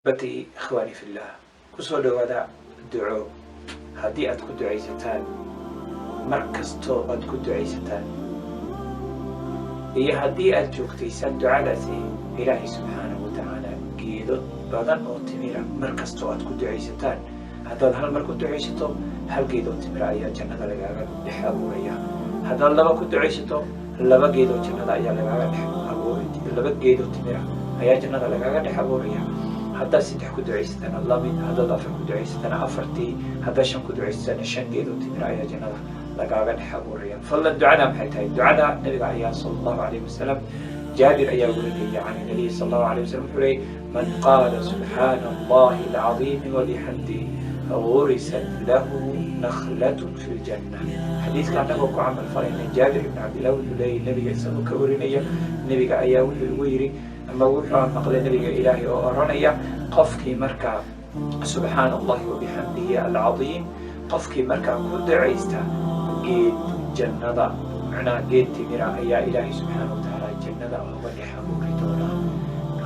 Axibbatii ikhwaani fillah, kusoo dhawaada duco. Haddii aad ku ducaysataan, mar kastoo aad ku ducaysataan iyo haddii aad joogtaysaan ducadaasi, Ilaahay subxaanahu wa tacaala geedo badan oo timira mar kastoo aad ku ducaysataan. Haddaad hal mar ku ducaysato, hal geedoo timira ayaa jannada lagaaga dhex abuuraya. Haddaad laba ku ducaysato, laba geedoo jannada ayaa lagaaga dhex abuur, laba geedoo timira ayaa jannada lagaaga dhex abuuraya. Haddaad saddex ku ducaysatana lamid, haddaad afar ku ducaysatana afartii, haddaad shan ku ducaysatana shan geedoo timira ayaa jannada lagaaga dhex abuuraya. Fadlan, ducada maxay tahay? Ducada nabiga ayaa sala Allahu alayhi wasalam, Jaabir ayaa warinaya can nabiy sala Allahu alayh wasalam, wuxuu leeyay: "Man qaala subxaana Allahi alcadiimi wabixamdihi, gurisat lahu nakhlatun fi ljanna." Xadiiska annagoo ku camal falayna, Jaabir ibn Cabdillah wuxuu leeyay, nabiga isagoo ka warinaya, nebiga ayaa wuxuu igu yidhi ama wuxuu maqlay nabiga Ilaahay oo oranaya: qofkii markaa subxaana Allahi wabixamdihi alcadiim, qofkii markaa ku ducaysta, geed jannada, macnaha geed timira ayaa Ilaahay subxaana wa tacaala jannada uga dhex abuuri doonaa.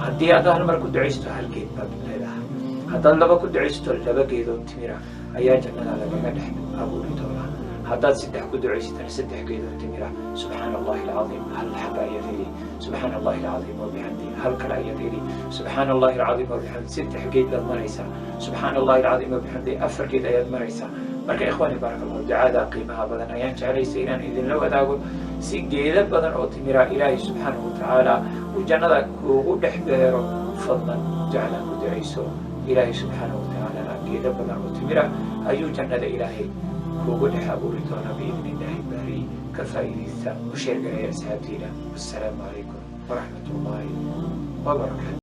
Haddii aad hal mar ku ducaysto, hal geed baad leedahay. Haddaad laba ku ducaysto, laba geedoo timira ayaa jannada lagaga dhex abuuri doonaa. Haddaad saddex ku ducaysatana, saddex geedoo timira. Subxaana Allahi alcadiim hal xaba ayaad heli, subxaana Allahi alcadiim wabixamdi hal kale ayaad heli, subxaana Allahi alcadiim wabixamdi saddex geed baad maraysaa, subxaana Allahi alcadiim wabixamdi afar geed ayaad maraysaa. Marka ikhwaani, baaraka Allahu, ducada qiimaha badan ayaan jeclaysay inaan idinla wadaago, si geeda badan oo timira Ilaahay subxaanahu watacaala uu jannada kuugu dhex beero. Fadlan ducada ku ducayso, Ilaahay subxaanahu watacaala geeda badan oo timira ayuu jannada Ilaahay kuugu dhex abuuri doonaa biidni Illaahi baari. Ka faa'iidaysta, u share gareeya asxaabtiina. Wassalaamu calaykum waraxmat Ullaahi wabarakaatu.